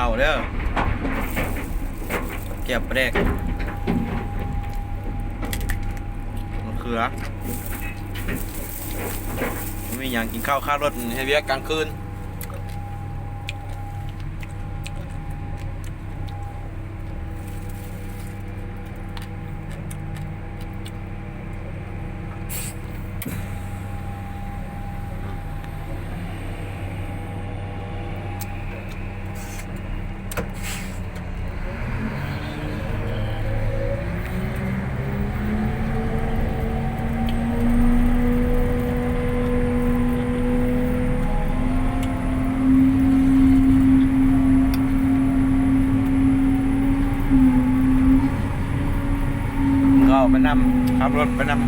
ເຂົ້າເດີ ແຈ່ວປາແດກ ມະເຂືອ ບໍ່ມີຫຍັງ ກິນເຂົ້າຄາລົດ ເຮັດວຽກກາງຄືນ. ເຂົ້າໄປນຳ ຂັບລົດໄປນຳ.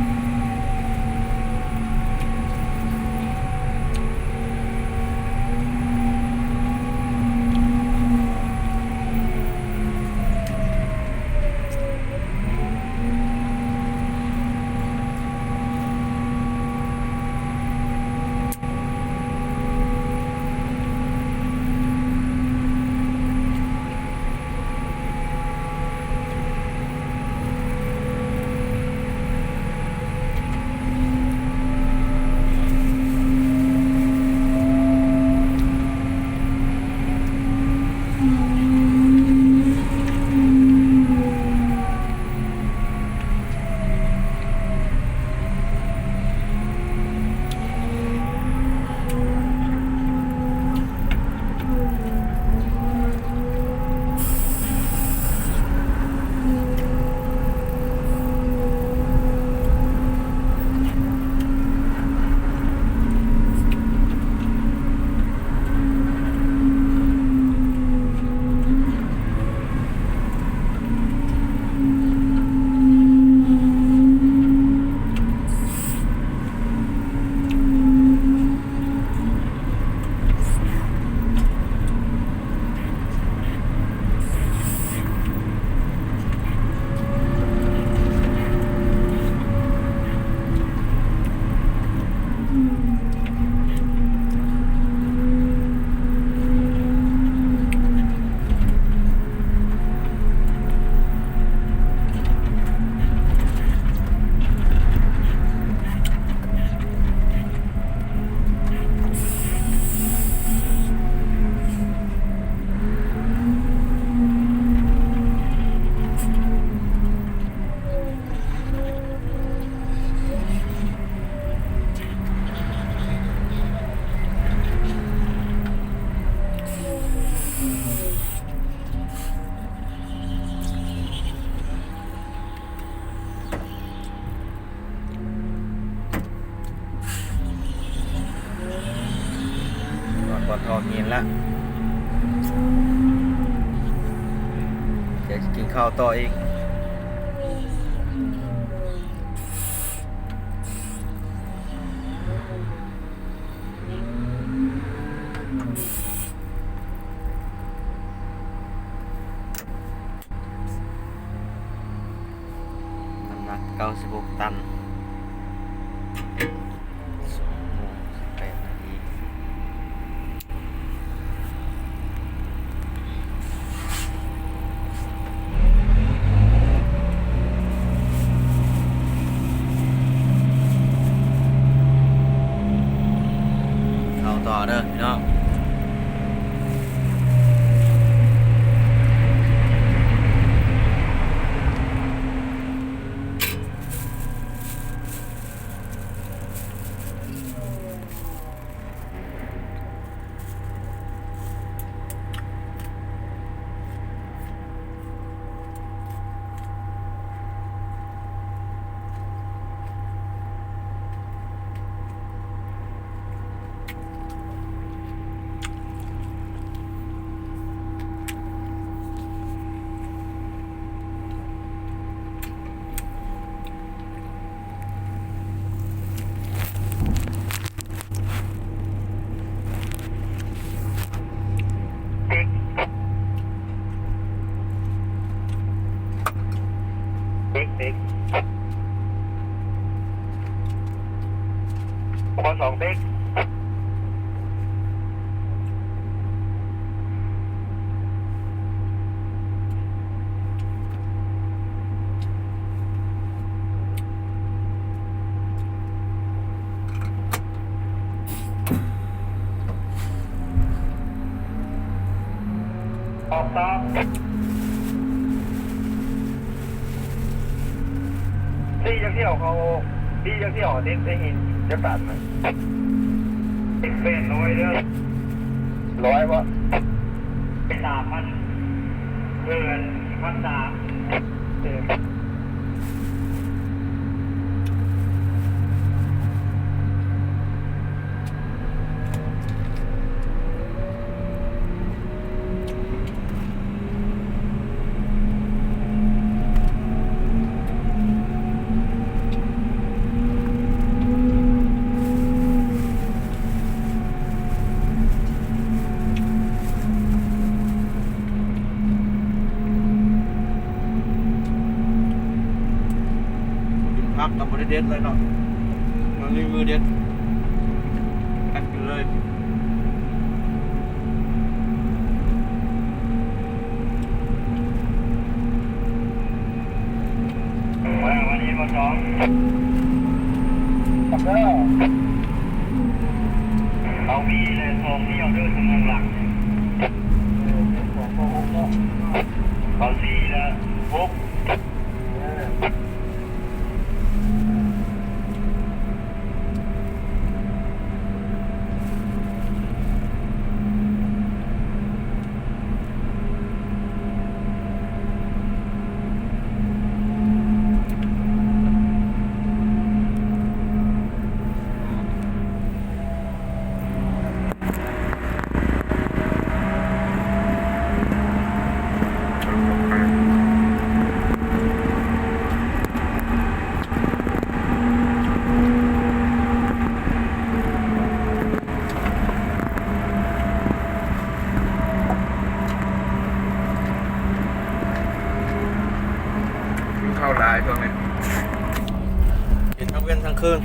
ນອນບ່ອນທ້ອງເຢັນລະ ຢາກຊິກິນເຂົ້າຕໍ່ອີກ. ນ້ຳໜັກເກົ້າສິບຫົກຕັນ ສອງໂມງສິບແປດນາທີ. ເຂົ້າຕໍ່ເດີພີ່ນ້ອງ. ເບຣກ ເບຣກ ເບຣກ ຂໍສອງເບຣກ. ອອກສາມ ສີ່ຈັກຖ້ຽວ ເຂົາສີ່ຈັກຖ້ຽວ ຕິດໄດ້ຍິນຈັກຕັນນະ? ເປັນແປດຮ້ອຍເດີ. ຮ້ອຍບໍ່? ເປັນສາມພັນ ເອີ ພັນສາມ. ກິນຜັກກໍບໍ່ໄດ້ເດັດເລີຍເນາະ ມັນມີມື້ເດັດ ແອັດກັນເລີຍ. ເອົາວີແລະສອງລ້ຽວເດີ ຊົ່ວໂມງຫຼັງ ເອົາສີ່ແລະຫົກ. ກິນເຂົ້າຫຼາຍຊ່ວງນີ້ ກິນທັງເວັນທັງຄືນ.